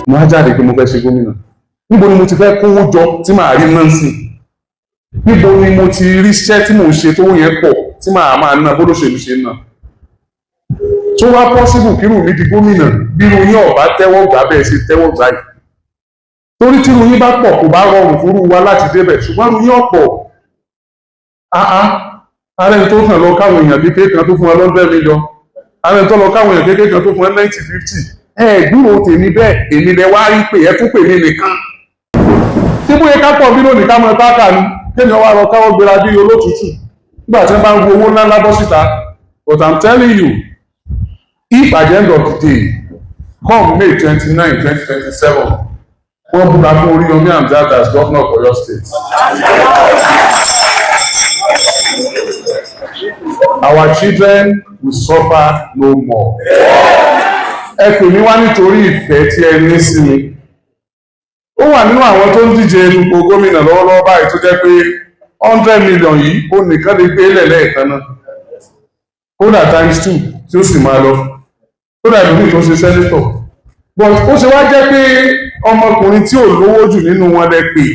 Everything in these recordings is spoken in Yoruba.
Mo á jáde pé mo fẹ́ ṣe gómìnà. Níbo ni mo ti fẹ́ kówó jọ tí màá rí náà sí? Níbo ni mo ti ríṣẹ́ tí mò ń ṣe tówó yẹn pọ̀ tí màá máa ná bólóṣèlú ṣe náà? Tó wá possible kírù mi di gómìnà bírú yín ọ̀bá tẹ́wọ́ gbà bẹ́ẹ̀ ṣe tẹ́wọ́ gbà yìí? Torí tírú yín bá pọ̀, kò bá rọrùn fúnrú wa láti débẹ̀, ṣùgbọ́n irú yín ọ̀pọ̀ áá. Ààrẹ tó kàn lọ káwọn èèyàn kékeré kan tó fún wa 100 million, ààrẹ tó lọ káwọn èèyàn kékeré kan tó fún wa 90 50. Ẹ gbúrò tèmi bẹ́ẹ̀, èmi lẹ wá rí pé ẹ tún pè mí nìkan tí bóyá ká pọ̀ bí lónìí ká mọ táàkà ni kéèyàn wá lọ káwọ́ gbéra bí olótùtù nígbà tí wọ́n bá ń wo owó ńlá ńlá bọ́ síta. But I'm telling you, if at the end of the day, come May 29, 2027, wọ́n búra fún Oríyọmí Hamzat as governor of Oyo State, our children will suffer no more. Ẹ pè mí wá nítorí ìfẹ́ tí ẹ ní sí mi. Ó wà nínú àwọn tó ń díje dupò gómìnà lọ́wọ́lọ́wọ́ báyìí tó jẹ́ pé 100 million yìí, ó nìkan lè gbé lẹ̀ lẹ́ẹ̀kan náà, kódà times two, tí ó sì máa lọ, kódà ìlú tó ṣe senator. But ó ṣe wá jẹ́ pé ọmọkùnrin tí ò lówó jù nínú wọn lẹ pè.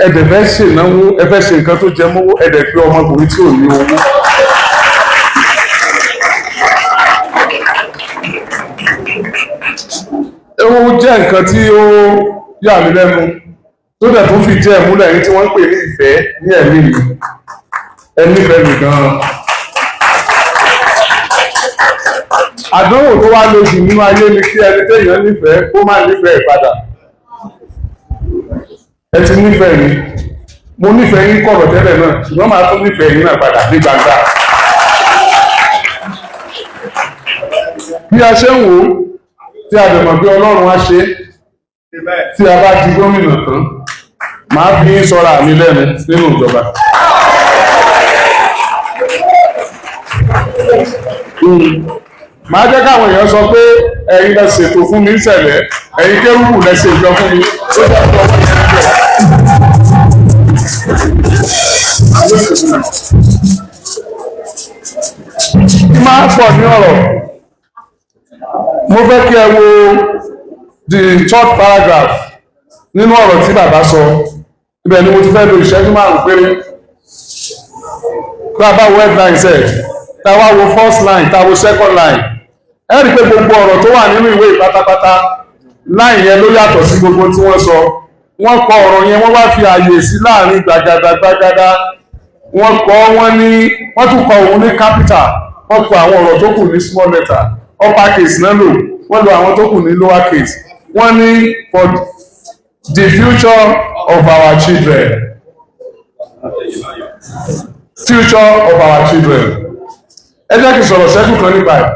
Ẹ dẹ̀ fẹ́ ṣènáwó, ẹ fẹ́ ṣe nǹkan tó jẹ mọ́wó, ẹ dẹ̀ pé ọmọkùnrin tí ò ní owó. Ó jẹ́ nǹkan tí ó yà mí lẹ́nu, tó dẹ̀ tó fi jẹ́ ìmúlẹ̀ yín tí wọ́n ń pè ní ìfẹ́ ní ẹ̀mí mi. Ẹ nífẹ̀ẹ́ mi gan-an. Àdánwò tó wá lójú nínú ayé ni kí ẹni téèyàn nífẹ̀ẹ́ kó má nífẹ̀ẹ́ padà. Ẹ ti nífẹ̀ẹ́ mi, mo nífẹ̀ẹ́ yín kọ̀rọ̀ tẹ́lẹ̀ náà, ṣùgbọ́n màá tún nífẹ̀ẹ́ yín náà padà ní gbangba. Bí a ṣe ń wò ó, tí a dẹ̀ mọ̀ pé Ọlọ́run á ṣe, tí a bá di gómìnà tán, màá fi yín sọ́ra mi lẹ́nu nínú ìjọba. Màá jẹ́ káwọn èèyàn sọ pé ẹ̀yin lẹ ṣètò fún mi ìṣẹ̀lẹ̀, ẹ̀yin kérúbù lẹ ṣe ìjọ fún mi. Ó jẹ́ ọ̀pọ̀ ọmọ yẹn níbẹ̀. Máa pọ̀ ní ọ̀rọ̀. Mo fẹ́ kí ẹ wo the third paragraph nínú ọ̀rọ̀ tí bàbá sọ. Ibẹ̀ ni mo ti fẹ́ lo ìṣẹ́jú 5 péré. Tá a bá wo headline sẹ̀, tá a wá wo first line, tá a wo second line, ẹ rí i pé gbogbo ọ̀rọ̀ tó wà nínú ìwé pátápátá, line yẹn ló yàtọ̀ sí gbogbo tí wọ́n sọ. Wọ́n kọ ọ̀rọ̀ yẹn, wọ́n wá fi àyè sí láàrin gbàgàdà gbàgàdà. Wọ́n kọ wọ́n ní, wọ́n tún kọ òun ní capital, wọ́n kọ àwọn ọ̀rọ̀ tó kù ní small letter. Upper case náà lò, wọ́n lo àwọn tó kù ní lower case. Wọ́n ní, "For the future of our children." Future of our children. Ẹ jẹ́ kí n sọ̀rọ̀ ṣẹ́jú kan nípa ẹ̀.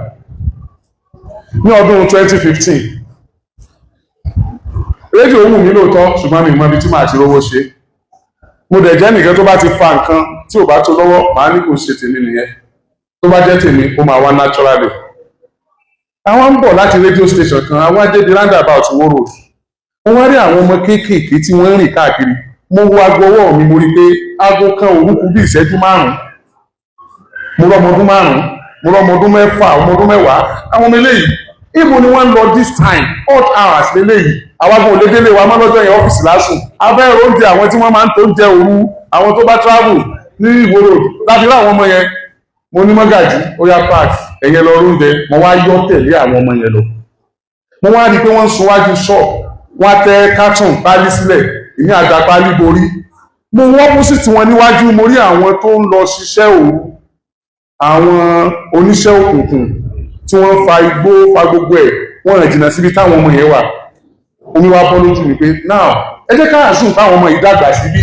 Ní ọdún 2015, rédíò wù mí lóòótọ́, ṣùgbọ́n mi mọ ibi tí màá ti rówó ṣe. Mo dẹ̀ jẹ́ nìkan tó bá ti fa nǹkan tí ò bá tó lọ́wọ́, màá ní kò ṣe tèmi nìyẹn. Tó bá jẹ́ tèmi, ó máa wá naturally. Àwọn ń bọ̀ láti rédíò station kan, àwọn adébi roundabout Ìwó Road, wọ́n wá rí àwọn ọmọ kéékèèké tí wọ́n ń rìn káàkiri. Mo wo aago ọwọ́ mi, mo rí i pé aago 1 òru kù bí ìṣẹ́jú 5. Mo rọ́ ọmọ ọdún 5, mo rọ́ ọmọ ọdún 6, ọmọ ọdún 10. Àwọn ọmọ eléyìí, ibo ni wọ́n ń lọ this time, odd hours lélẹ́yìí? Àwa gan ò lè délé wa mọ́ lọ́jọ́ yẹn, ọ́fíìsì lásùn. Abẹ́ oúnjẹ àwọn tí wọ́n máa ń tó oúnjẹ òru, àwọn tó bá travel ní Ìwó Road láti rí àwọn ọmọ yẹn. Mo ní, "Mọ́gàjì, ó yá, park ẹ̀yẹ lọ oúnjẹ." Mo wá yọ́ tẹ̀lé àwọn ọmọ yẹn lọ. Mo wá rí i pé wọ́n ń sun wájú ṣọ́ọ̀, wọ́n á tẹ́ carton pálí sílẹ̀, ìní àgbà pálí borí. Mo wọ́n opposite wọn níwájú, mo rí àwọn tó ń lọ ṣiṣẹ́ òru, àwọn oníṣẹ́ òkùnkùn tí wọ́n fa igbó, fa gbogbo ẹ̀. Wọ́n rìn jìnnà síbi táwọn ọmọ yẹn wà. Omi wá bọ́ lójú mi pé now, ẹ jẹ́ ká assume táwọn ọmọ yìí dàgbà síbí,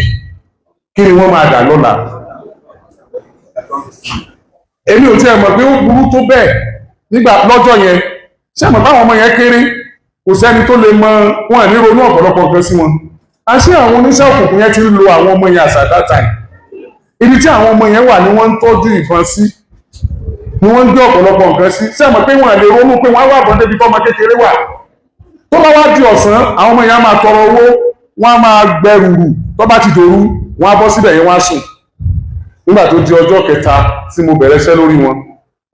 kí ni wọ́n máa dà lọ́la? Èmi ò tiẹ̀ mọ̀ pé ó burú tó bẹ́ẹ̀ nígbà lọ́jọ́ yẹn. Ṣé àmọ́ báwọn ọmọ yẹn kéré, kò sẹ́ni tó lè mọ wọn ní ronú ọ̀pọ̀lọpọ̀ nǹkan sí wọn. Àṣé àwọn oníṣẹ́ òkùnkùn yẹn ti ń lo àwọn ọmọ yẹn as at that time. Ibi tí àwọn ọmọ yẹn wà ni wọ́n ń tọ́jú ìbọn sí, ni wọ́n ń gbé ọ̀pọ̀lọpọ̀ nǹkan sí. Ṣé àmọ́ pé wọ́n lè ronú pé wọ́n á wà bọ́n débi tọ́mọ kékeré wà? Tó bá wá di ọ̀sán, àwọn ọmọ yẹn á máa tọrọ owó, wọ́n á máa gbẹrùrù. Tó bá ti dòru, wọ́n á bọ́ síbẹ̀ yẹn, wọ́n á sùn. Nígbà tó di ọjọ́ kẹta tí mo bẹ̀rẹ̀ iṣẹ́ lórí wọn,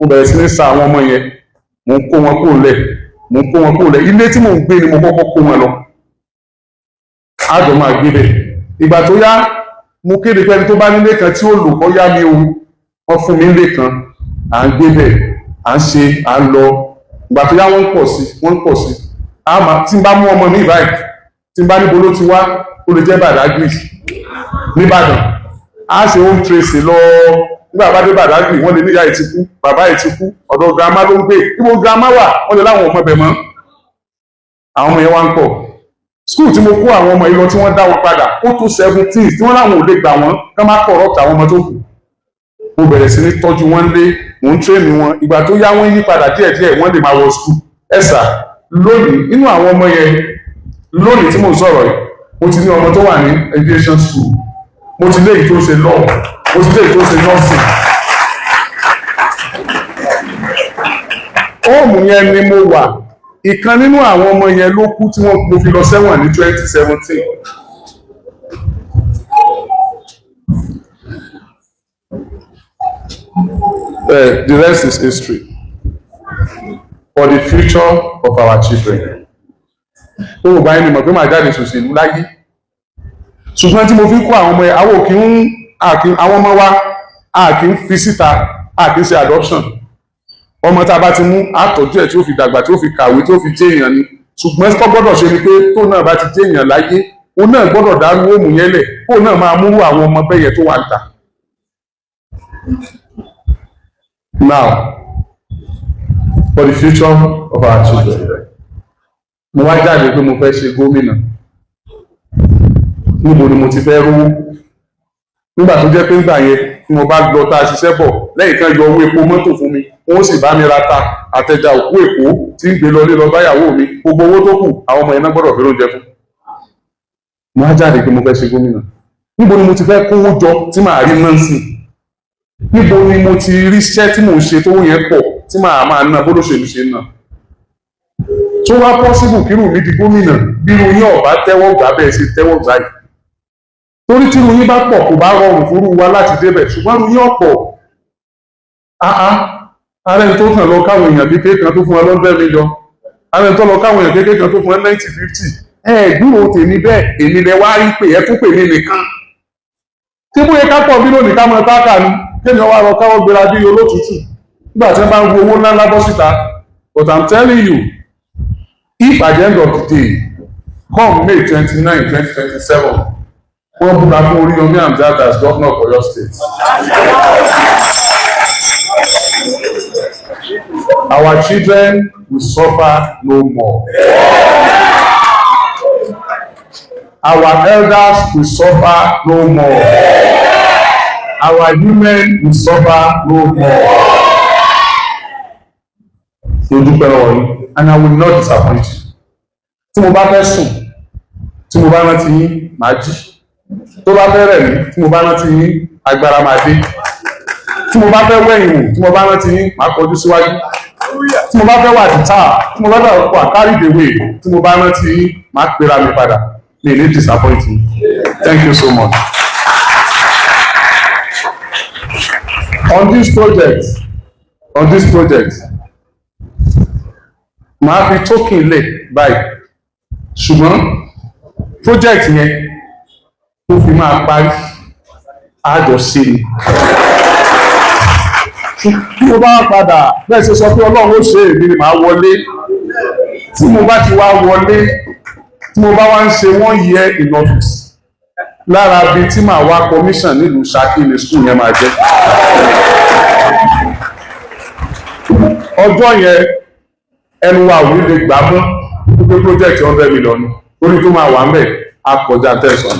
mo bẹ̀rẹ̀ sí ní sa àwọn ọmọ yẹn, mo ń kó wọn kúrò lẹ̀. Mò ń kó wọn kúrò lẹ̀. Ilé tí mò ń gbé ni mo kọ́kọ́ kó wọn lọ, àjọ máa gbé bẹ̀. Ìgbà tó yá, mo kéde pé ẹni tó bá nílé kan tí ó lò kọ́ yá mi o. Wọ́n fún mi nílé kan, à ń gbé bẹ̀, à ń ṣe, à ń lọ. Ìgbà tó yá, wọ́n ń pọ̀ sí, wọ́n ń pọ̀ sí. Àmọ́ tí n bá mú ọmọ mi báyìí, tí n bá níbo ló ti wá, ó lè jẹ́ Badagry nìbàdàn. A ṣe home tracing lọ. Nígbà bá dé Badagry, wọ́n lè níyà ẹ̀ ti kú, bàbá ẹ̀ ti kú, ọ̀dọ̀ grandma ló ń gbé. Níbo grandma wà? Wọ́n lè láwọn ọmọ bẹ̀ mọ́. Àwọn ọmọ yẹn wá ń pọ̀. School tí mo kó àwọn ọmọ yìí lọ, tí wọ́n dá wọn padà, ó tó 17 tí wọ́n láwọn ò lè gbà wọ́n, ká má corrupt àwọn ọmọ tó kù. Mo bẹ̀rẹ̀ sí ní tọ́jú wọn lé, mò ń train wọn. Ìgbà tó yá, wọ́n yí padà díẹ̀díẹ̀, wọ́n lè máa wọ school. Ẹ̀sà lónìí, nínú àwọn ọmọ yẹn lónìí tí mò ń sọ̀rọ̀ yìí, mo ti ní ọmọ tó wà ní aviation school, mo ti léyìí tó ń ṣe law, mo ti léyìí tó ń ṣe nursing. Home yẹn ni mo wà. Ìkan nínú àwọn ọmọ yẹn ló kú tí wọ́n mo fi lọ sẹ́wọ̀n ní 2017. The rest is history. For the future of our children. Ó bá yín ni mọ̀ pé màá jáde sòṣèlú láyé. Ṣùgbọ́n tí mo fi kó àwọn ọmọ yẹn, àwọn òkè ń àwọn ọmọ wa, a kì í fi síta, a kì í ṣe adoption. Ọmọ tá a bá ti mú, àtọ́jú ẹ̀ tí ó fi dàgbà, tí ó fi kàwé, tí ó fi jẹ́ èèyàn ni. Ṣùgbọ́n tó gbọ́dọ̀ ṣe ni pé tó náà bá ti jẹ́ èèyàn láyé, òun náà gbọ́dọ̀ dárú home yẹn lẹ̀, kó náà máa múrú àwọn ọmọ bẹ́yẹ tó wà ń ta. Now, for the future of our children, mo wá jáde pé mo fẹ́ ṣe gómìnà. Níbo ni mo ti fẹ́ rówó? Nígbà tó jẹ́ pé ńgbà yẹn, tí mo bá lọ tá a ṣiṣẹ́ bọ̀, lẹ́yìn kan yọ owó epo mọ́tò fún mi, wọ́n sì bá mi ra ta àtẹjà òkú Èkó tí ń gbé lọ lé lọ báyàwó mi. Gbogbo owó tó kù, àwọn ọmọ yẹn náà gbọ́dọ̀ fi oúnjẹ fún. Mo wá jáde pé mo fẹ́ ṣe gómìnà. Níbo ni mo ti fẹ́ kówó jọ tí màá rí náà sí? Níbo ni mo ti ríṣẹ́ tí mò ń ṣe tó yẹn pọ̀ tí màá máa ná bólóṣèlú ṣe ná? Tó wá possible kírù mi di gómìnà bírú yín ọ̀bá tẹ́wọ́ gbà bẹ́ẹ̀ ṣe tẹ́wọ́ gbà yìí? Torí tírú yín bá pọ̀, kò bá rọrùn fúnrú wa láti débẹ̀, ṣùgbọ́n irú yín ọ̀pọ̀ áá. Ààrẹ tó kàn lọ káwọn èèyàn kékeré kan tó fún wa 100 million, ààrẹ tó lọ káwọn èèyàn kékeré kan tó fún wa 90 50. Ẹ gbúròó tèmi bẹ́ẹ̀, èmi lẹ wá rí pé ẹ tún pè mí nìkan tí bóyá ká pọ̀ bí lónìí, ká mọ táàkà ni kéèyàn wá lọ káwọ́ gbéra bí olótùtù nígbà tí wọ́n bá ń wo owó ńlá ńlá bọ́ síta. But I'm telling you, if at the end of the day, come May 29, 2027, wọ́n búra fún Oríyọmí Hamzat as governor of Oyo State, our children will suffer no more. Our elders will suffer no more. Our women will suffer no more. Mo dúpẹ́ lọ́wọ́ yín, and I will not disappoint you. Tí mo bá fẹ́ sùn, tí mo bá rántí yín, màá jí. Tó bá fẹ́ rẹ̀ mí, tí mo bá rántí yín, agbára máa dé. Tí mo bá fẹ́ wẹ̀yìn wò, tí mo bá rántí yín, màá kọjú síwájú. Tí mo bá fẹ́ wà dìtà, tí mo bá fẹ́ wà carried away, tí mo bá rántí yín, màá pera mi padà. Mi ní disappoint you. Thank you so much. On this project, màá fi token lẹ̀ báyìí, ṣùgbọ́n project yẹn tó fi máa parí, àjọ ṣe ni. Tí mo bá padà bẹ́ẹ̀ ṣe sọ pé Ọlọ́run ó ṣe, èmi ni màá wọlé. Tí mo bá ti wá wọlé, tí mo bá wá ń ṣe one year in office, lára bíi tí màá wá commission nílùú Ṣakí ní school yẹn máa jẹ́. Ọjọ́ yẹn, ẹnu wa ò ní lè gbà mọ́ wípé project 100 million torí tó máa wà ń bẹ̀ á kọjá tẹ̀sán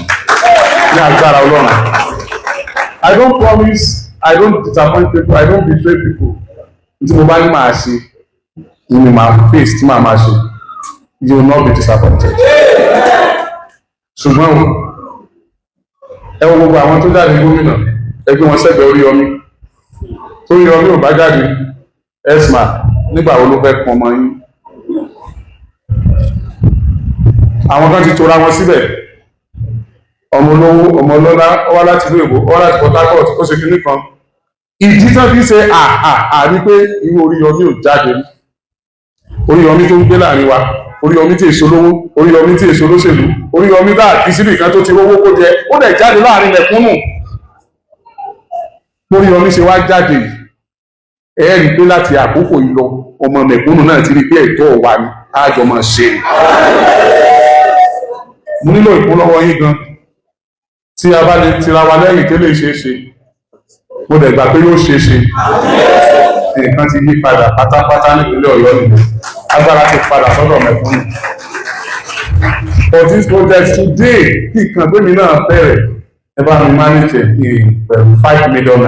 ní agbára Ọlọ́run. I don't promise, I don't disappoint people, I don't betray people. Tí mo bá ní màá ṣe ni màá face, tí màá máa ṣe. You will not be disappointed. Ṣùgbọ́n o, ẹ wo gbogbo àwọn tó jáde gómìnà, ẹgbẹ́ wọn sẹ́gbẹ̀ẹ́ Oríyọmí. Tó Oríyọmí ò bá jáde, esma nígbà wo ló fẹ́ pọn ọmọ yín? Àwọn kan ti tora wọn síbẹ̀, ọmọ olówó, ọmọ ọlọ́lá, ó wá láti ìlú Èkó, ó wá láti Port Harcourt, ó ṣe kinní kan. Ìdí tán fi ṣe àà ní pé irú Oríyọmí ò jáde rí. Oríyọmí tó ń gbé láàrin wa, Oríyọmí tí èso lówó, Oríyọmí tí èso lóṣèlú, Oríyọmí tá àkí síbì kan tó ti rówó kó jẹ, ó dẹ̀ jáde láàrin mẹ̀kúnnù. Oríyọmí ṣe wá jáde yìí, ẹ rí i pé láti àkókò yìí lọ, ọmọ mẹ̀kúnnù náà ti rí pé ẹ̀tọ́ wa ni àjọ máa ṣe. Mo nílò ìkúnlọ́wọ́ yín gan tí a bá lè tira wa lẹ́yìn tó lè ṣeé ṣe. Mo dẹ̀ gbà pé yóò ṣeé ṣe. Nǹkan ti yí padà pátápátá nípínlẹ̀ Ọ̀yọ́ nìyẹn. Agbára ti padà sọ́dọ̀ mẹ̀kúnnù. For this project today, kí nǹkan gbémi náà bẹ̀rẹ̀, ẹ bá mi manage ẹ̀ pẹ̀lú ₦5 million.